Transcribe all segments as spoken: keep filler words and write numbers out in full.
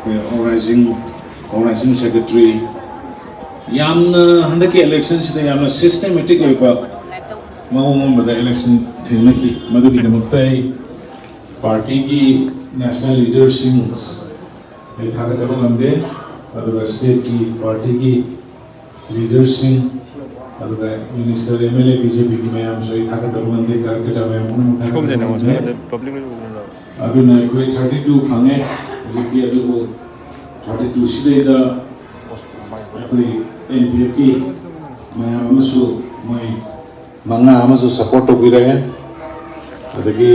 Organising organising secretary, ꯌꯥꯝꯅ ꯍꯟꯗꯛꯀꯤ ꯏꯂꯦꯛꯁꯟꯁꯤꯗ ꯌꯥꯝꯅ ꯁꯤꯁꯇꯦꯃꯦꯇꯤꯛ ꯑꯣꯏꯕ ꯃꯑꯣꯡ ꯑꯃꯗ ꯏꯂꯦꯛꯁꯟ ꯊꯦꯡꯅꯈꯤ꯫ ꯃꯗꯨꯒꯤꯗꯃꯛꯇ ꯑꯩ ꯄꯥꯔꯇꯤꯒꯤ ꯅꯦꯁꯅꯦꯜ ꯂꯤꯗꯔꯁꯤꯡ ꯑꯩ ꯊꯥꯒꯠꯇꯕ ꯉꯝꯗꯦ꯫ ꯑꯗꯨꯒ ꯁ꯭ꯇꯦꯠꯀꯤ ꯄꯥꯔꯇꯤꯒꯤ ꯂꯤꯗꯔꯁꯤꯡ, ꯑꯗꯨꯒ minister, M L A, B J ꯄꯤꯒꯤ ꯃꯌꯥꯝꯁꯨ ꯑꯩ ꯊꯥꯒꯠꯇꯕ ꯉꯝꯗꯦ, ꯀꯥꯔꯀꯦꯇꯥ ꯃꯌꯥꯝ ꯄꯨꯝꯅꯃꯛ ꯊꯥꯒꯠꯇꯕ ꯉꯝꯗꯦ꯫ ꯑꯗꯨꯅ ꯑꯩꯈꯣꯏ ꯊꯥꯔꯇꯤ ꯇꯨ ꯐꯪꯉꯦ ꯍꯧꯖꯤꯛꯇꯤ꯫ ꯑꯗꯨꯕꯨ ꯊꯥꯔꯇꯤ ꯇꯨ ꯁꯤꯗꯩꯗ ꯑꯩꯈꯣꯏ ꯑꯦꯟ ꯄꯤ ꯑꯦꯐꯀꯤ ꯃꯌꯥꯝ ꯑꯃꯁꯨ ꯃꯣꯏ ꯃꯉꯥ ꯑꯃꯁꯨ ꯁꯄꯣꯔꯠ ꯇꯧꯕꯤꯔꯛꯑꯦ꯫ ꯑꯗꯒꯤ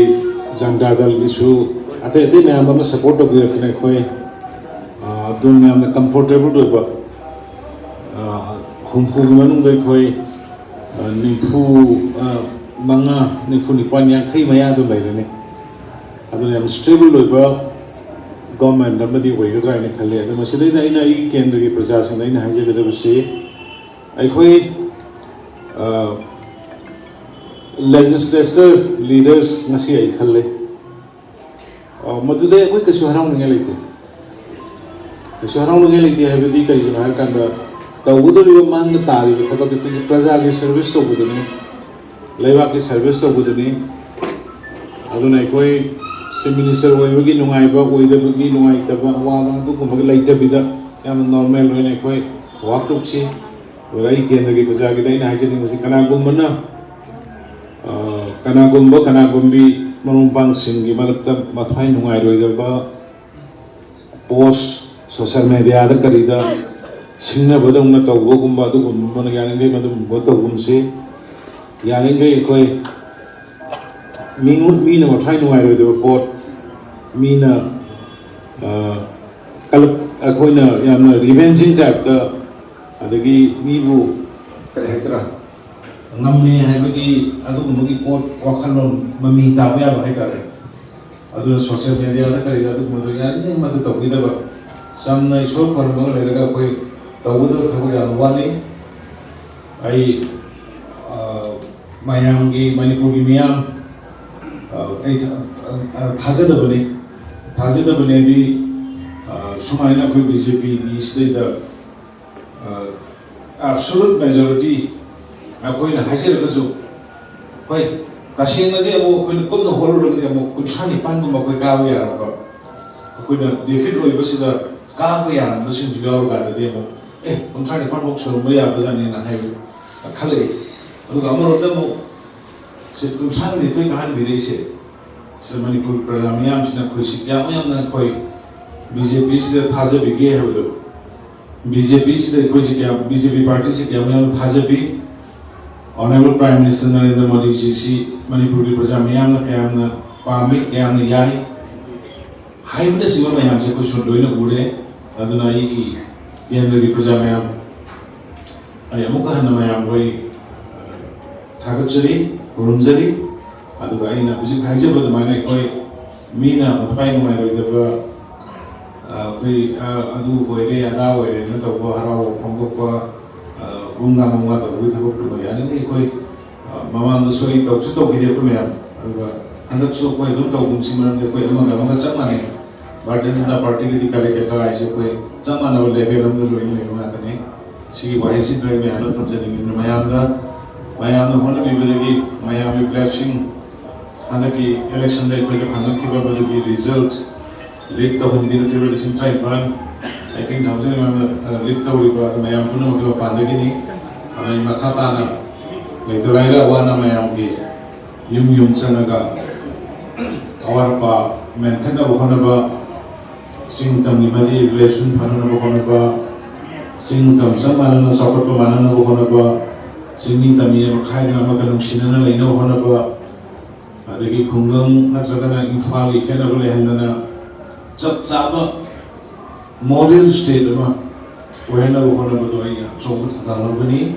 ꯖꯟꯇꯥ ꯗꯜꯒꯤꯁꯨ ꯑꯇꯩ ꯑꯇꯩ ꯃꯌꯥꯝ ꯑꯃ ꯁꯄꯣꯔꯠ ꯇꯧꯕꯤꯔꯛꯇꯅ ꯑꯩꯈꯣꯏ, ꯑ, ꯑꯗꯨꯝ ꯌꯥꯝꯅ ꯀꯝꯐꯣꯔꯇꯦꯕꯜ ꯑꯣꯏꯕ, ꯑ, ꯍꯨꯝꯐꯨꯒꯤ ꯃꯅꯨꯡꯗ ꯑꯩꯈꯣꯏ, ꯑ, ꯅꯤꯐꯨ, ꯑ, ꯃꯉꯥ, ꯅꯤꯐꯨ ꯅꯤꯄꯥꯟ, ꯌꯥꯡꯈꯩ ꯃꯌꯥ ꯑꯗꯨꯝ ꯂꯩꯔꯅꯤ꯫ ꯑꯗꯨꯅ ꯌꯥꯝ ꯁ꯭ꯇꯦꯕꯜ ꯑꯣꯏꯕ ꯒꯣꯔꯃꯦꯟ ꯑꯃꯗꯤ ꯑꯣꯏꯒꯗ꯭ꯔꯥ ꯍꯥꯏꯅ ꯈꯜꯂꯤ꯫ ꯑꯗꯨ ꯃꯁꯤꯗꯩꯗ ꯑꯩꯅ ꯑꯩꯒꯤ ꯀꯦꯟꯗ꯭ꯔꯒꯤ ꯄ꯭ꯔꯖꯥꯁꯤꯡꯗ ꯑꯩꯅ ꯍꯥꯏꯖꯒꯗꯕꯁꯤ, ꯑꯩꯈꯣꯏ, ꯑ, ꯂꯦꯖꯤꯁꯂꯦꯆꯔ ꯂꯤꯗꯔꯁ ꯉꯁꯤ ꯑꯩ ꯈꯜꯂꯦ꯫ ꯑ, ꯃꯗꯨꯗ ꯑꯩꯈꯣꯏ ꯀꯩꯁꯨ ꯍꯔꯥꯎꯅꯤꯡꯉꯥꯏ ꯂꯩꯇꯦ꯫ ꯀꯩꯁꯨ ꯍꯔꯥꯎꯅꯤꯡꯉꯥꯏ ꯂꯩꯇꯦ ꯍꯥꯏꯕꯗꯤ ꯀꯔꯤꯒꯤꯅꯣ ꯍꯥꯏꯔꯀꯥꯟꯗ, ꯇꯧꯒꯗꯧꯔꯤꯕ ꯃꯥꯡꯗ ꯇꯥꯔꯤꯕ ꯊꯕꯛꯇꯤ ꯑꯩꯈꯣꯏꯒꯤ ꯄ꯭ꯔꯖꯥꯒꯤ ꯁꯔꯚꯤꯁ ꯇꯧꯕꯗꯨꯅꯤ, ꯂꯩꯕꯥꯛꯀꯤ ꯁꯔꯚꯤꯁ ꯇꯧꯕꯗꯨꯅꯤ꯫ ꯑꯗꯨꯅ ꯑꯩꯈꯣꯏ ꯆꯤꯐ ꯃꯤꯅꯤꯁꯇꯔ ꯑꯣꯏꯕꯒꯤ ꯅꯨꯡꯉꯥꯏꯕ, ꯑꯣꯏꯗꯕꯒꯤ ꯅꯨꯡꯉꯥꯏꯇꯕ, ꯑꯋꯥꯕ ꯑꯗꯨꯒꯨꯝꯕꯒꯤ ꯂꯩꯇꯕꯤꯗ ꯌꯥꯝꯅ ꯅꯣꯔꯃꯦꯜ ꯑꯣꯏꯅ ꯑꯩꯈꯣꯏ ꯋꯥꯛ ꯇꯧꯁꯤ꯫ ꯑꯗꯨꯒ ꯑꯩ ꯀꯦꯟꯗ꯭ꯔꯒꯤ ꯄ꯭ꯔꯖꯥꯒꯤꯗ ꯑꯩꯅ ꯍꯥꯏꯖꯅꯤꯡꯕꯁꯤ, ꯀꯅꯥꯒꯨꯝꯕꯅ, ꯑ, ꯀꯅꯥꯒꯨꯝꯕ, ꯀꯅꯥꯒꯨꯝꯕꯤ ꯃꯔꯨꯞ ꯃꯄꯥꯡꯁꯤꯡꯒꯤ ꯃꯔꯛꯇ ꯃꯊ꯭ꯋꯥꯏ ꯅꯨꯡꯉꯥꯏꯔꯣꯏꯗꯕ ꯄꯣꯁ ꯁꯣꯁꯤꯌꯦꯜ ꯃꯦꯗꯤꯌꯥꯗ ꯀꯔꯤꯗ ꯁꯤꯡꯅꯕꯗꯧꯅ ꯇꯧꯕꯒꯨꯝꯕ ꯑꯗꯨꯒꯨꯝꯕ ꯌꯥꯔꯤꯈꯩ ꯃꯗꯨꯒꯨꯝꯕ ꯇꯧꯒꯨꯝꯁꯤ꯫ ꯌꯥꯔꯤꯈꯩ ꯑꯩꯈꯣꯏ ꯃꯤꯉꯣꯟ-, ꯃꯤꯅ ꯃꯊ꯭ꯋꯥꯏ ꯅꯨꯡꯉꯥꯏꯔꯣꯏꯗꯕ ꯄꯣꯠ, ꯃꯤꯅ, ꯑ, ꯀꯂꯛ-, ꯑꯩꯈꯣꯏꯅ ꯌꯥꯝꯅ ꯔꯤꯚꯦꯟꯖꯤꯡ ꯇꯥꯏꯞꯇ, ꯑꯗꯒꯤ ꯃꯤꯕꯨ ꯀꯔꯤ ꯍꯥꯏꯇꯥꯔꯥ, ꯉꯝꯃꯦ ꯍꯥꯏꯕꯒꯤ ꯑꯗꯨꯒꯨꯝꯕꯒꯤ ꯄꯣꯠ, ꯋꯥꯈꯜꯂꯣꯟ ꯃꯃꯤ ꯇꯥꯕ ꯌꯥꯕ ꯍꯥꯏꯇꯥꯔꯦ꯫ ꯑꯗꯨꯅ ꯁꯣꯁꯤꯌꯦꯜ ꯃꯦꯗꯤꯌꯥꯗ ꯀꯔꯤꯗ ꯑꯗꯨꯒꯨꯝꯕꯗꯣ ꯌꯥꯔꯤꯉꯩ ꯑꯃꯗ ꯇꯧꯕꯤꯗꯕ, ꯆꯝꯅ ꯏꯁꯣꯔ ꯈꯣꯏꯔꯝꯃꯒ ꯂꯩꯔꯒ ꯑꯩꯈꯣꯏ ꯇꯧꯒꯗꯕ ꯊꯕꯛ ꯌꯥꯝꯅ ꯋꯥꯠꯂꯤ꯫ ꯑꯩ, ꯑ, ꯃꯌꯥꯝꯒꯤ, ꯃꯅꯤꯄꯨꯔꯒꯤ ꯃꯤꯌꯥꯝ, ꯑ, ꯑꯩ ꯊ-, ꯑ, ꯑ, ꯊꯥꯖꯗꯕꯅꯤ꯫ ꯊꯥꯖꯗꯕꯅꯦꯗꯤ ꯁꯨꯃꯥꯏꯅ ꯑꯩꯈꯣꯏ ꯕꯤ ꯖꯦ ꯄꯤꯒꯤ ꯁꯤꯗꯩꯗ ꯑꯦꯕꯁꯣꯂꯨꯠ ꯃꯦꯖꯣꯔꯤꯇꯤ ꯑꯩꯈꯣꯏꯅ ꯍꯥꯏꯖꯔꯒꯁꯨ, ꯍꯣꯏ, ꯇꯁꯦꯡꯅꯗꯤ ꯑꯃꯨꯛ ꯑꯩꯈꯣꯏꯅ ꯀꯨꯞꯅ ꯍꯣꯠꯂꯨꯔꯒꯗꯤ ꯑꯃꯨꯛ ꯀꯨꯟꯊ꯭ꯔꯥ ꯅꯤꯄꯥꯟꯒꯨꯝꯕ ꯑꯩꯈꯣꯏ ꯀꯥꯕ ꯌꯥꯔꯝꯕ, ꯑꯩꯈꯣꯏꯅ ꯗꯦꯐꯤꯠ ꯑꯣꯏꯕꯁꯤꯗ ꯀꯥꯕ ꯌꯥꯔꯝꯕꯁꯤꯡꯁꯨ ꯌꯥꯎꯔꯀꯥꯟꯗꯗꯤ ꯑꯃꯨꯛ, ꯑꯦ, ꯀꯨꯟꯊ꯭ꯔꯥ ꯅꯤꯄꯥꯟ ꯐꯥꯎ ꯁꯨꯔꯝꯕ ꯌꯥꯕꯖꯥꯠꯅꯦꯅ ꯍꯥꯏꯕ ꯈꯜꯂꯛꯏ꯫ ꯑꯗꯨꯒ ꯑꯃꯔꯣꯝꯗ ꯑꯃꯨꯛ ꯁꯤꯠ ꯀꯨꯟꯊ꯭ꯔꯥ ꯅꯤꯊꯣꯏ ꯀꯥꯍꯟꯕꯤꯔꯛꯏꯁꯦ, ꯁꯤꯗ ꯃꯅꯤꯄꯨꯔ ꯄ꯭ꯔꯖꯥ ꯃꯤꯌꯥꯝꯁꯤꯅ ꯑꯩꯈꯣꯏꯁꯤ ꯀꯌꯥꯃꯨꯛ ꯌꯥꯝꯅ ꯑꯩꯈꯣꯏ ꯕꯤ ꯖꯦ ꯄꯤꯁꯤꯗ ꯊꯥꯖꯕꯤꯒꯦ ꯍꯥꯏꯕꯗꯣ, ꯕꯤ ꯖꯦ ꯄꯤꯁꯤꯗ ꯑꯩꯈꯣꯏꯁꯤ ꯀꯌꯥ, ꯕꯤ ꯖꯦ ꯄꯤ ꯄꯥꯔꯇꯤꯁꯤ ꯀꯌꯥꯃꯨꯛ ꯌꯥꯝꯅ ꯊꯥꯖꯕꯤ, ꯑꯣꯅꯔꯦꯕꯜ ꯄ꯭ꯔꯥꯏꯝ ꯃꯤꯅꯤꯁꯇꯔ ꯅꯔꯦꯟꯗ꯭ꯔ ꯃꯣꯗꯤꯖꯤꯁꯤ ꯃꯅꯤꯄꯨꯔꯒꯤ ꯄ꯭ꯔꯖꯥ ꯃꯤꯌꯥꯝꯅ ꯀꯌꯥꯝꯅ ꯄꯥꯝꯃꯤ, ꯀꯌꯥꯝꯅ ꯌꯥꯏ ꯍꯥꯏꯕꯅꯆꯤꯡꯕ ꯃꯌꯥꯝꯁꯦ ꯑꯩꯈꯣꯏꯁꯨ ꯂꯣꯏꯅ ꯎꯔꯦ꯫ ꯑꯗꯨꯅ ꯑꯩꯒꯤ ꯀꯦꯟꯗ꯭ꯔꯒꯤ ꯄ꯭ꯔꯖꯥ ꯃꯌꯥꯝ, ꯑꯩ ꯑꯃꯨꯛꯀ ꯍꯟꯅ ꯃꯌꯥꯝꯕꯨ ꯑꯩ, ꯑ, ꯊꯥꯒꯠꯆꯔꯤ, ꯈꯨꯔꯨꯝꯖꯔꯤ꯫ ꯑꯗꯨꯒ ꯑꯩꯅ ꯍꯧꯖꯤꯛ ꯍꯥꯏꯖꯕ ꯑꯗꯨꯃꯥꯏꯅ ꯑꯩꯈꯣꯏ ꯃꯤꯅ ꯃꯊ꯭ꯋꯥꯏ ꯅꯨꯡꯉꯥꯏꯔꯣꯏꯗꯕ, ꯑ, ꯑꯩꯈꯣꯏ, ꯑ, ꯑꯗꯨ ꯑꯣꯏꯔꯦ, ꯑꯗꯥ ꯑꯣꯏꯔꯦꯅ ꯇꯧꯕ, ꯍꯔꯥꯎꯕ ꯐꯣꯡꯗꯣꯛꯄ, ꯑ, ꯒꯨꯡꯒꯥ ꯃꯨꯡꯒꯥ ꯇꯧꯕꯒꯤ ꯊꯕꯛꯇꯨꯃ ꯌꯥꯔꯤꯉꯩ ꯑꯩꯈꯣꯏ, ꯑ, ꯃꯃꯥꯡꯗꯁꯨ ꯑꯩ ꯇꯧꯁꯨ ꯇꯧꯈꯤꯔꯦ ꯑꯩꯈꯣꯏ ꯃꯌꯥꯝ꯫ ꯑꯗꯨꯒ ꯍꯟꯗꯛꯁꯨ ꯑꯩꯈꯣꯏ ꯑꯗꯨꯝ ꯇꯧꯒꯨꯝꯁꯤ, ꯃꯔꯝꯗꯤ ꯑꯩꯈꯣꯏ ꯑꯃꯒ ꯑꯃꯒ ꯆꯞ ꯃꯥꯟꯅꯩ꯫ ꯚꯥꯔꯇꯤꯌ ꯖꯅꯇꯥ ꯄꯥꯔꯇꯤꯒꯤꯗꯤ ꯀꯥꯔꯌꯀꯔꯇꯥ ꯍꯥꯏꯁꯦ ꯑꯩꯈꯣꯏ ꯆꯞ ꯃꯥꯟꯅꯕ ꯂꯦꯚꯦꯜ ꯑꯃꯗ ꯂꯣꯏꯅ ꯂꯩꯕ ꯉꯥꯛꯇꯅꯤ꯫ ꯁꯤꯒꯤ ꯋꯥꯍꯩꯁꯤꯗ ꯑꯩ ꯃꯌꯥꯝꯗ ꯊꯝꯖꯅꯤꯡꯉꯤ꯫ ꯃꯌꯥꯝꯅ, ꯃꯌꯥꯝꯅ ꯍꯣꯠꯅꯕꯤꯕꯗꯒꯤ, ꯃꯌꯥꯝꯒꯤ ꯕ꯭ꯂꯦꯁꯤꯡ, ꯍꯟꯗꯛꯀꯤ ꯏꯂꯦꯛꯁꯟꯗ ꯑꯩꯈꯣꯏꯗ ꯐꯪꯉꯛꯈꯤꯕ ꯃꯗꯨꯒꯤ ꯔꯤꯖꯜꯠ ꯂꯤꯛ ꯇꯧꯍꯟꯈꯤꯕ ꯂꯤꯁꯤꯡ ꯇꯔꯥꯅꯤꯄꯥꯟ, eighteen thousand ꯃꯌꯥꯝꯅ, ꯑ, ꯂꯤꯛ ꯇꯧꯔꯤꯕ ꯃꯌꯥꯝ ꯄꯨꯝꯅꯃꯛꯀꯤ ꯃꯄꯥꯟꯗꯒꯤꯅꯤ꯫ ꯑꯗꯨꯅ ꯑꯩ ꯃꯈꯥ ꯇꯥꯅ ꯂꯩꯇ ꯂꯥꯏꯔ ꯑꯋꯥ ꯑꯅꯥ ꯃꯌꯥꯝꯒꯤ ꯌꯨꯝ ꯌꯨꯝ ꯆꯪꯉꯒ ꯑꯋꯥꯠ ꯑꯄꯥ ꯃꯦꯟꯈꯠꯅꯕ ꯍꯣꯠꯅꯕ, ꯆꯤꯡ ꯇꯝꯒꯤ ꯃꯔꯤ ꯔꯤꯂꯦꯁꯟ ꯐꯅꯅꯕ ꯍꯣꯠꯅꯕ, ꯆꯤꯡ ꯇꯝ ꯆꯞ ꯃꯥꯟꯅꯅ ꯆꯥꯎꯈꯠꯄ ꯃꯥꯟꯅꯅꯕ ꯍꯣꯠꯅꯕ, ꯆꯤꯡꯃꯤ ꯇꯝꯃꯤ ꯑꯃ ꯈꯥꯏꯗꯅ ꯑꯃꯠꯇ ꯅꯨꯡꯁꯤꯅꯅ ꯂꯩꯅꯕ ꯍꯣꯠꯅꯕ, ꯑꯗꯒꯤ ꯈꯨꯡꯒꯪ ꯅꯠꯇ꯭ꯔꯒꯅ ꯏꯝꯐꯥꯜꯒꯤ ꯈꯦꯠꯅꯕ ꯂꯩꯍꯟꯗꯅ ꯆꯞ ꯆꯥꯕ ꯃꯣꯗꯦꯜ ꯁ꯭ꯇꯦꯠ ꯑꯃ ꯑꯣꯏꯍꯟꯅꯕ ꯍꯣꯠꯅꯕꯗꯣ ꯑꯩ ꯑꯆꯧꯕ ꯊꯧꯗꯥꯡ ꯂꯧꯒꯅꯤ꯫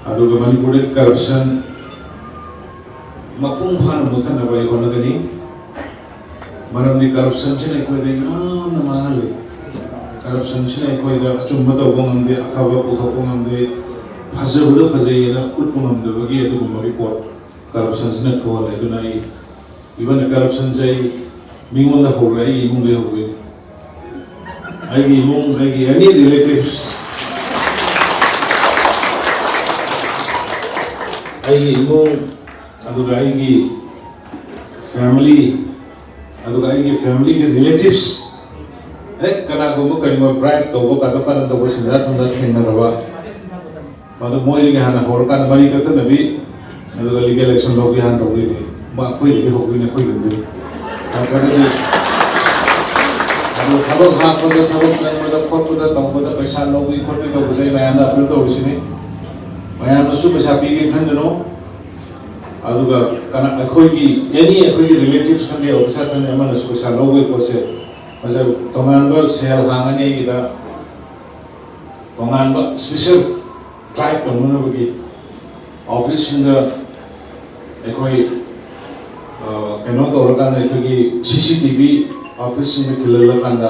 ꯑꯗꯨꯒ ꯃꯅꯤꯄꯨꯔꯗꯒꯤ ꯀꯔꯞꯁꯟ ꯃꯄꯨꯡ ꯐꯥꯅ ꯃꯨꯠꯊꯠꯅꯕ ꯑꯩ ꯍꯣꯠꯅꯒꯅꯤ꯫ ꯃꯔꯝꯗꯤ ꯀꯔꯞꯁꯟꯁꯤꯅ ꯑꯩꯈꯣꯏꯗ ꯌꯥꯝꯅ ꯃꯥꯡꯍꯜꯂꯤ꯫ ꯀꯔꯞꯁꯟꯁꯤꯅ ꯑꯩꯈꯣꯏꯗ ꯑꯆꯨꯝꯕ ꯇꯧꯕ ꯉꯝꯗꯦ, ꯑꯐꯕ ꯄꯨꯊꯣꯛꯄ ꯉꯝꯗꯦ, ꯐꯖꯕꯗ ꯐꯖꯩꯌꯦꯅ ꯎꯠꯄ ꯉꯝꯗꯕꯒꯤ ꯑꯗꯨꯒꯨꯝꯕꯒꯤ ꯄꯣꯠ ꯀꯔꯞꯁꯟꯁꯤꯅ ꯊꯣꯛꯍꯜꯂꯦ꯫ ꯑꯗꯨꯅ ꯑꯩ, ꯏꯚꯟ ꯀꯔꯞꯁꯟꯁꯦ ꯑꯩ ꯃꯤꯉꯣꯟꯗ ꯍꯧꯔꯣꯏ, ꯑꯩꯒꯤ ꯏꯃꯨꯡꯗꯒꯤ ꯍꯧꯗꯣꯏꯅꯤ꯫ ꯑꯩꯒꯤ ꯏꯃꯨꯡ, ꯑꯩꯒꯤ any relatives, ꯑꯩꯒꯤ ꯏꯃꯨꯡ, ꯑꯗꯨꯒ ꯑꯩꯒꯤ family, ꯑꯗꯨꯒ ꯑꯩꯒꯤ familyꯒꯤ relatives, ꯍꯦꯛ ꯀꯅꯥꯒꯨꯝꯕ ꯀꯔꯤꯒꯨꯝꯕ bribe ꯇꯧꯕ, ꯀꯥꯗꯣ ꯀꯔꯝ ꯇꯧꯕ, ꯁꯦꯟꯖꯥ ꯊꯨꯝꯖꯥ ꯊꯦꯡꯅꯔꯕ, ꯃꯗꯨ ꯃꯣꯏꯗꯒꯤ ꯍꯥꯟꯅ ꯍꯧꯔꯀꯥꯟꯗ ꯃꯔꯤ ꯀꯛꯊꯠꯅꯕꯤ, ꯑꯗꯨꯒ legal action ꯂꯧꯕꯤ ꯍꯥꯟꯅ ꯇꯧꯗꯣꯏꯅꯤ꯫ ꯃ-, ꯑꯩꯈꯣꯏꯗꯒꯤ ꯍꯧꯗꯣꯏꯅꯤ, ꯑꯩꯈꯣꯏ ꯌꯨꯝꯗꯒꯤ꯫ ꯅꯠꯇ꯭ꯔꯒꯗꯤ ꯑꯗꯨ ꯊꯕꯛ ꯍꯥꯞꯄꯗ, ꯊꯕꯛ ꯆꯪꯕꯗ, ꯈꯣꯠꯄꯗ, ꯇꯧꯕꯗ ꯄꯩꯁꯥ ꯂꯧꯕꯤ ꯈꯣꯠꯄꯤ ꯇꯧꯕꯁꯦ ꯑꯩ ꯃꯌꯥꯝꯗ appeal ꯇꯧꯔꯤꯁꯤꯅꯤ꯫ ꯃꯌꯥꯝꯅꯁꯨ ꯄꯩꯁꯥ ꯄꯤꯒꯦ ꯈꯟꯒꯅꯨ꯫ ꯑꯗꯨꯒ ꯀꯅꯥ, ꯑꯩꯈꯣꯏꯒꯤ any ꯑꯩꯈꯣꯏꯒꯤ relatives ꯈꯪꯗꯦ, officer ꯈꯪꯗꯦ, ꯑꯃꯅꯁꯨ ꯄꯩꯁꯥ ꯂꯧꯕꯒꯤ ꯄꯣꯠꯁꯦ, ꯃꯁꯤ ꯇꯣꯉꯥꯟꯕ cell ꯍꯥꯡꯉꯅꯤ ꯑꯩꯒꯤꯗ, ꯇꯣꯉꯥꯟꯕ special drive ꯇꯧꯅꯅꯕꯒꯤ꯫ Officeꯁꯤꯡꯗ ꯑꯩꯈꯣꯏ, ꯑ, ꯀꯩꯅꯣ ꯇꯧꯔꯀꯥꯟꯗ, ꯑꯩꯈꯣꯏꯒꯤ C C T V officeꯁꯤꯡꯗ ꯈꯤꯜꯍꯜꯂꯀꯥꯟꯗ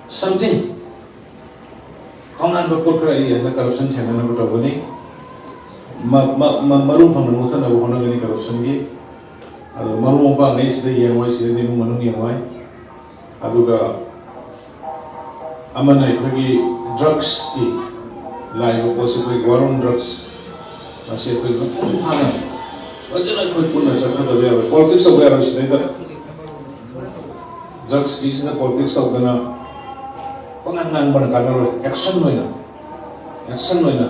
something ꯇꯣꯉꯥꯟꯕ ꯄꯣꯠ ꯈꯔ ꯑꯩ ꯍꯟꯗꯛ corruption ꯊꯦꯡꯅꯅꯕ ꯇꯧꯒꯅꯤ꯫ ꯃ-, ꯃ-, ꯃ-, ꯃꯔꯨ ꯐꯪꯅ ꯃꯨꯊꯠꯅꯕ ꯍꯣꯠꯅꯒꯅꯤ corruptionꯒꯤ꯫ ꯑꯗꯣ ꯃꯔꯨ ꯃꯄꯥꯡ ꯑꯩ ꯁꯤꯗ ꯌꯦꯡꯉꯣꯏ, ꯁꯤꯗꯗꯤ ꯏꯃꯨꯡ ꯃꯅꯨꯡ ꯌꯦꯡꯉꯣꯏ꯫ ꯑꯗꯨꯒ ꯑꯃꯅ ꯑꯩꯈꯣꯏꯒꯤ drugsꯀꯤ ꯂꯥꯛꯏꯕ ꯄꯣꯠꯁꯤ, ꯑꯩꯈꯣꯏ war on drugs, ꯃꯁꯤ ꯑꯩꯈꯣꯏ ꯃꯄꯨꯡ ꯐꯥꯅ ꯐꯖꯅ ꯑꯩꯈꯣꯏ ꯄꯨꯟꯅ ꯆꯠꯊꯗꯕ ꯌꯥꯔꯣꯏ꯫ Politics ꯇꯧꯕ ꯌꯥꯔꯣꯏ ꯁꯤꯗꯩꯗ꯫ Drugsꯀꯤꯁꯤꯅ politics ꯇꯧꯗꯅ ꯄꯉꯥꯡ ꯉꯥꯡꯕꯅ ꯀꯥꯟꯅꯔꯣꯏ꯫ Action ꯑꯣꯏꯅ, action ꯑꯣꯏꯅ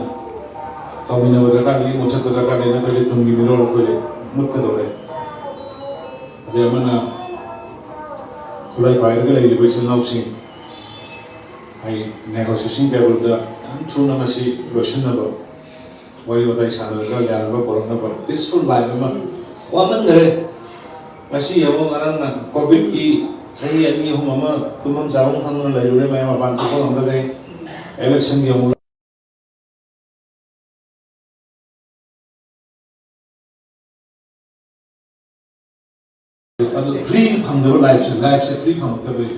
ꯇꯧꯃꯤꯟꯅꯕ ꯗꯔꯀꯥꯔ ꯂꯩ, ꯃꯨꯠꯊꯠꯄ ꯗꯔꯀꯥꯔ ꯂꯩ, ꯅꯠꯇ꯭ꯔꯗꯤ ꯇꯨꯡꯒꯤ ꯃꯤꯔꯣꯜ ꯑꯩꯈꯣꯏ ꯃꯨꯠꯀꯗꯧꯔꯦ꯫ ꯑꯗꯩ ꯑꯃꯅ ꯈꯨꯠꯂꯥꯏ ꯄꯥꯏꯔꯒ ꯂꯩꯔꯤꯕ ꯏꯆꯤꯜ ꯏꯅꯥꯎꯁꯤꯡ, ꯑꯩ negotiation tableꯗ ꯌꯥꯝ ꯊꯨꯅ ꯃꯁꯤ ꯂꯣꯏꯁꯤꯟꯅꯕ ꯋꯥꯔꯤ ꯋꯥꯇꯥꯏ ꯁꯥꯟꯅꯔꯒ ꯌꯥꯅꯕ ꯄꯨꯔꯛꯅꯕ peaceful life ꯑꯃ꯫ ꯋꯥꯃꯟꯈ꯭ꯔꯦ꯫ ꯉꯁꯤ ꯌꯦꯡꯉꯣ, ꯉꯔꯥꯡꯅ COVIDꯀꯤ ꯆꯍꯤ ꯑꯅꯤ ꯑꯍꯨꯝ ꯑꯃ ꯇꯨꯝꯐꯝ ꯆꯥꯐꯝ ꯈꯪꯗꯅ ꯂꯩꯔꯨꯔꯦ, ꯃꯌꯥꯝ ꯃꯄꯥꯟ ꯊꯣꯛꯄ ꯉꯝꯗꯈꯩ꯫ Electionꯒꯤ ꯑꯃꯨꯛ ꯑꯗꯨ free ꯐꯪꯗꯕ lifeꯁꯦ, lifeꯁꯦ free ꯐꯪꯉꯛꯇꯕꯩ꯫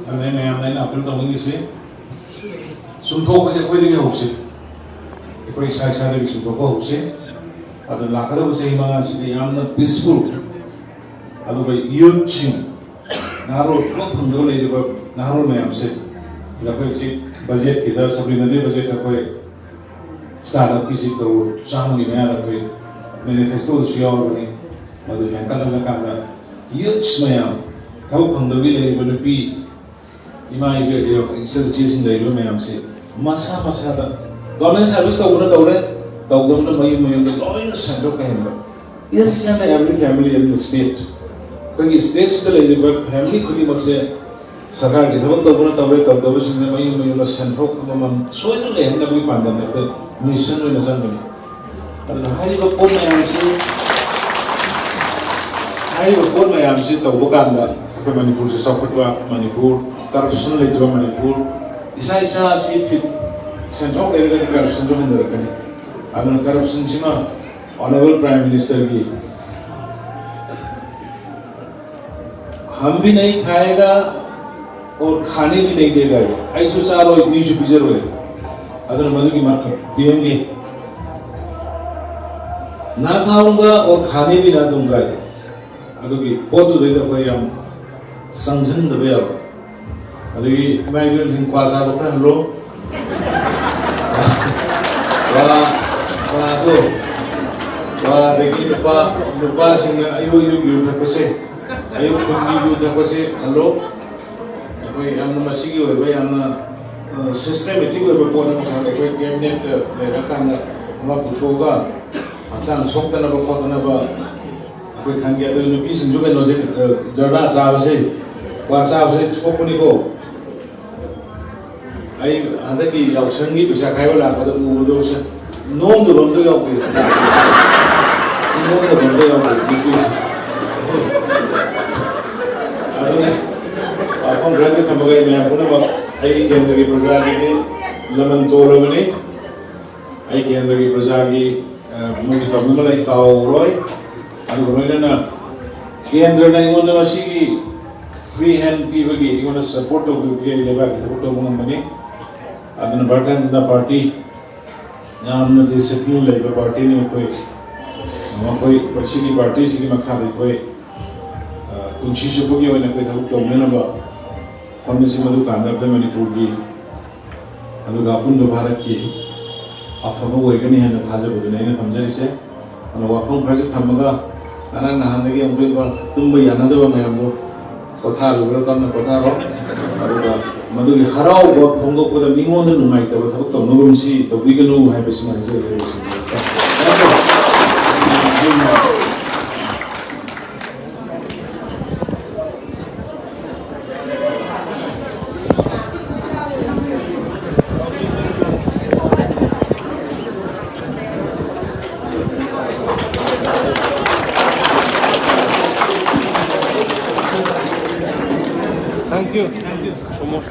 ꯑꯗꯨꯅ ꯑꯩ ꯃꯌꯥꯝꯗ ꯑꯩꯅ appeal ꯇꯧꯅꯤꯡꯉꯤꯁꯦ, ꯆꯨꯝꯊꯣꯛꯄꯁꯦ ꯑꯩꯈꯣꯏꯗꯒꯤ ꯍꯧꯁꯤ, ꯑꯩꯈꯣꯏ ꯏꯁꯥ ꯏꯁꯥꯗꯒꯤ ꯆꯨꯝꯊꯣꯛꯄ ꯍꯧꯁꯤ꯫ ꯑꯗꯨ ꯂꯥꯛꯀꯗꯕ ꯆꯍꯤ ꯃꯉꯥꯁꯤꯗꯤ ꯌꯥꯝꯅ peaceful, ꯑꯗꯨꯒ youthꯁꯤꯡ, ꯅꯍꯥꯔꯣꯜ, ꯊꯕꯛ ꯐꯪꯗꯕ ꯂꯩꯔꯤꯕ ꯅꯍꯥꯔꯣꯜ ꯃꯌꯥꯝꯁꯦ ꯑꯩꯈꯣꯏ ꯍꯧꯖꯤꯛ ꯕꯖꯦꯠꯀꯤꯗ, ꯁꯄ꯭ꯂꯤꯃꯦꯟꯇꯔꯤ ꯕꯖꯦꯠꯇ ꯑꯩꯈꯣꯏ ꯁ꯭ꯇꯥꯔꯠ ꯑꯞꯀꯤꯁꯤ ꯀꯔꯣꯔ ꯆꯥꯝꯃꯒꯤ ꯃꯌꯥꯗ ꯑꯩꯈꯣꯏ ꯃꯦꯅꯤꯐꯦꯁꯇꯣꯗꯁꯨ ꯌꯥꯎꯔꯕꯅꯤ꯫ ꯃꯗꯨ ꯍꯦꯟꯒꯠꯍꯜꯂꯀꯥꯟꯗ ꯌꯨꯠꯁ ꯃꯌꯥꯝ, ꯊꯕꯛ ꯐꯪꯗꯕꯒꯤ ꯂꯩꯔꯤꯕ ꯅꯨꯄꯤ, ꯏꯃꯥ ꯏꯕꯦ-, ꯏꯆꯜ ꯏꯆꯦꯁꯤꯡ ꯂꯩꯔꯤꯕ ꯃꯌꯥꯝꯁꯤ ꯃꯁꯥ ꯃꯁꯥꯗ ꯒꯚꯔꯟꯃꯦꯟ ꯁꯥꯔꯚꯤꯁ ꯇꯧꯕꯅ ꯇꯧꯔꯦ, ꯇꯧꯗꯕꯅ ꯃꯌꯨꯝ ꯃꯌꯨꯝꯗ ꯂꯣꯏꯅ ꯁꯦꯟꯗꯣꯛ ꯀꯩꯍꯟꯕ꯫ Each and every family in the state, ꯑꯩꯈꯣꯏꯒꯤ ꯁ꯭ꯇꯦꯠꯁꯤꯗ ꯂꯩꯔꯤꯕ ꯐꯦꯃꯤꯂꯤ ꯈꯨꯗꯤꯡꯃꯛꯁꯦ ꯁꯔꯀꯥꯔꯒꯤ ꯊꯕꯛ ꯇꯧꯕꯅ ꯇꯧꯔꯦ, ꯇꯧꯗꯕꯁꯤꯡꯅ ꯃꯌꯨꯝ ꯃꯌꯨꯝꯗ ꯁꯦꯟꯊꯣꯛ ꯑꯃꯃꯝ ꯁꯣꯏꯗꯅ ꯂꯩꯍꯟꯅꯕꯒꯤ ꯄꯥꯟꯗꯝꯗ ꯑꯩꯈꯣꯏ ꯃꯤꯁꯟ ꯑꯣꯏꯅ ꯆꯪꯕꯅꯤ꯫ ꯑꯗꯨꯅ ꯍꯥꯏꯔꯤꯕ ꯄꯣꯠ ꯃꯌꯥꯝꯁꯤ, ꯍꯥꯏꯔꯤꯕ ꯄꯣꯠ ꯃꯌꯥꯝꯁꯤ ꯇꯧꯕ ꯀꯥꯟꯗ ꯑꯩꯈꯣꯏ ꯃꯅꯤꯄꯨꯔꯁꯦ ꯆꯥꯎꯈꯠꯄ ꯃꯅꯤꯄꯨꯔ, ꯀꯔꯞꯁꯟ ꯂꯩꯇꯕ ꯃꯅꯤꯄꯨꯔ, ꯏꯁꯥ ꯏꯁꯥ ꯑꯁꯤ ꯐꯤꯠ, ꯁꯦꯟꯊꯣꯛ ꯂꯩꯔꯒꯗꯤ ꯀꯔꯞꯁꯟꯁꯨ ꯍꯟꯊꯔꯛꯀꯅꯤ꯫ ꯑꯗꯨꯅ ꯀꯔꯞꯁꯟꯁꯤꯃ ꯑꯣꯅꯔꯦꯕꯜ ꯄ꯭ꯔꯥꯏꯝ ꯃꯤꯅꯤꯁꯇꯔꯒꯤ "हम भी नहीं खाएगा और खाने भी नहीं देगा", ꯑꯩꯁꯨ ꯆꯥꯔꯣꯏ, ꯃꯤꯁꯨ ꯄꯤꯖꯔꯣꯏ꯫ ꯑꯗꯨꯅ ꯃꯗꯨꯒꯤ ꯃꯥꯔꯛ ꯄꯤꯍꯟꯒꯦ꯫ "ना खाऊंगा और खाने भी ना दूंगा", ꯑꯗꯨꯒꯤ ꯄꯣꯠꯇꯨꯗꯩꯗ ꯑꯩꯈꯣꯏ ꯌꯥꯝ ꯆꯪꯁꯤꯟꯗꯕ ꯌꯥꯔꯣꯏ꯫ ꯑꯗꯒꯤ ꯏꯃꯥ ꯏꯕꯦꯜꯁꯤꯡ ꯀ꯭ꯋꯥ ꯆꯥꯕ ꯈꯔ ꯍꯜꯂꯣ꯫ ꯀ꯭ꯋꯥ, ꯀ꯭ꯋꯥꯗꯣ, ꯀ꯭ꯋꯥ, ꯑꯗꯒꯤ ꯅꯨꯄꯥ, ꯅꯨꯄꯥꯁꯤꯡꯅ ꯑꯌꯨꯛ ꯑꯌꯨꯛ ꯌꯨ ꯊꯛꯄꯁꯦ, ꯑꯌꯨꯛ ꯈꯨꯗꯤꯡꯒꯤ ꯌꯨ ꯊꯛꯄꯁꯦ ꯍꯜꯂꯣ꯫ ꯑꯩꯈꯣꯏ ꯌꯥꯝꯅ ꯃꯁꯤꯒꯤ ꯑꯣꯏꯕ ꯌꯥꯝꯅ, ꯑ, ꯁꯤꯁꯇꯦꯃꯦꯇꯤꯛ ꯑꯣꯏꯕ ꯄꯣꯠ ꯑꯃꯈꯛ ꯑꯩꯈꯣꯏ ꯀꯦꯕꯤꯅꯦꯠꯇ ꯂꯩꯔꯀꯥꯟꯗ ꯑꯃ ꯄꯨꯊꯣꯛꯑꯒ ꯍꯛꯆꯥꯡ ꯁꯣꯛꯇꯅꯕ ꯈꯣꯠꯇꯅꯕ ꯑꯩꯈꯣꯏ ꯈꯟꯒꯦ꯫ ꯑꯗꯨ ꯅꯨꯄꯤꯁꯤꯡꯁꯨ ꯀꯩꯅꯣꯁꯦ, ꯑ, ꯖꯔꯗꯥ ꯆꯥꯕꯁꯦ, ꯀ꯭ꯋꯥ ꯆꯥꯕꯁꯦ ꯁꯣꯛꯄꯅꯤꯀꯣ꯫ ꯑꯩ ꯍꯟꯗꯛꯀꯤ ꯌꯥꯎꯁꯪꯒꯤ ꯄꯩꯁꯥ ꯈꯥꯏꯕ ꯂꯥꯛꯄꯗ ꯎꯕꯗꯣ ꯁꯦ, ꯅꯣꯝꯗꯕ ꯑꯝꯇ ꯌꯥꯎꯗꯦ꯫ ꯁꯤ ꯅꯣꯝꯗꯕ ꯑꯝꯇ ꯌꯥꯎꯗꯦ ꯅꯨꯄꯤꯁꯦ꯫ ꯑꯗꯨꯅ ꯋꯥꯐꯝ ꯈꯔꯁꯦ ꯊꯝꯃꯒ ꯑꯩ ꯃꯌꯥꯝ ꯄꯨꯝꯅꯃꯛ ꯑꯩꯒꯤ ꯀꯦꯟꯗ꯭ꯔꯒꯤ ꯄ꯭ꯔꯖꯥꯒꯤꯗꯤ ꯂꯃꯟ ꯇꯣꯜꯂꯕꯅꯤ꯫ ꯑꯩ ꯀꯦꯟꯗ꯭ꯔꯒꯤ ꯄ꯭ꯔꯖꯥꯒꯤ, ꯑ, ꯃꯣꯏꯒꯤ ꯇꯧꯕꯤꯃꯜ ꯑꯩ ꯀꯥꯎꯔꯣꯏ꯫ ꯑꯗꯨꯒ ꯂꯣꯏꯅꯅ ꯀꯦꯟꯗ꯭ꯔꯅ ꯑꯩꯉꯣꯟꯗ ꯃꯁꯤꯒꯤ ꯐ꯭ꯔꯤ ꯍꯦꯟ ꯄꯤꯕꯒꯤ, ꯑꯩꯉꯣꯟꯗ ꯁꯄꯣꯔꯠ ꯇꯧꯕꯤꯕꯒꯤ ꯑꯩ ꯂꯩꯕꯥꯛꯀꯤ ꯊꯕꯛ ꯇꯧꯕ ꯉꯝꯕꯅꯤ꯫ ꯑꯗꯨꯅ ꯚꯥꯔꯇꯤꯌ ꯖꯅꯇꯥ ꯄꯥꯔꯇꯤ ꯌꯥꯝꯅ ꯗꯤꯁꯤꯄ꯭ꯂꯤꯟ ꯂꯩꯕ ꯄꯥꯔꯇꯤꯅꯤ꯫ ꯑꯩꯈꯣꯏ, ꯃꯈꯣꯏ, ꯃꯁꯤꯒꯤ ꯄꯥꯔꯇꯤꯁꯤꯒꯤ ꯃꯈꯥꯗ ꯑꯩꯈꯣꯏ, ꯑ, ꯄꯨꯟꯁꯤ ꯆꯨꯞꯄꯒꯤ ꯑꯣꯏꯅ ꯑꯩꯈꯣꯏ ꯊꯕꯛ ꯇꯧꯃꯤꯟꯅꯅꯕ ꯐꯝꯃꯤꯁꯤ ꯃꯗꯨꯀꯥꯟꯗ ꯑꯩꯈꯣꯏ ꯃꯅꯤꯄꯨꯔꯒꯤ ꯑꯗꯨꯒ ꯑꯄꯨꯟꯕ ꯚꯥꯔꯠꯀꯤ ꯑꯐꯕ ꯑꯣꯏꯒꯅꯤ ꯍꯥꯏꯅ ꯊꯥꯖꯕꯗꯨꯅꯤ ꯑꯩꯅ ꯊꯝꯖꯔꯤꯁꯦ꯫ ꯑꯗꯨꯅ ꯋꯥꯐꯝ ꯈꯔꯁꯨ ꯊꯝꯃꯒ ꯉꯔꯥꯡ ꯅꯍꯥꯟꯗꯒꯤ ꯑꯃꯨꯛ ꯇꯨꯝꯕ ꯌꯥꯅꯗꯕ ꯃꯌꯥꯝꯗꯣ ꯄꯣꯊꯥꯔꯨꯕ꯭ꯔꯥ ꯇꯞꯅ ꯄꯣꯊꯥꯔꯣ꯫ ꯑꯗꯨꯒ ꯃꯗꯨꯒꯤ ꯍꯔꯥꯎꯕ ꯐꯣꯡꯗꯣꯛꯄꯗ ꯃꯤꯉꯣꯟꯗ ꯅꯨꯡꯉꯥꯏꯇꯕ ꯊꯕꯛ ꯇꯧꯅꯒꯨꯝꯁꯤ, ꯇꯧꯕꯤꯒꯅꯨ ꯍꯥꯏꯕꯁꯤꯃ ꯍꯥꯏꯖꯔꯒꯦ꯫ Thank you. Thank you so much.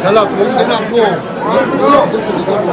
ꯆꯠꯂꯣ, ꯊꯣꯡꯗ ꯂꯥꯛꯊꯣꯛꯑꯣ꯫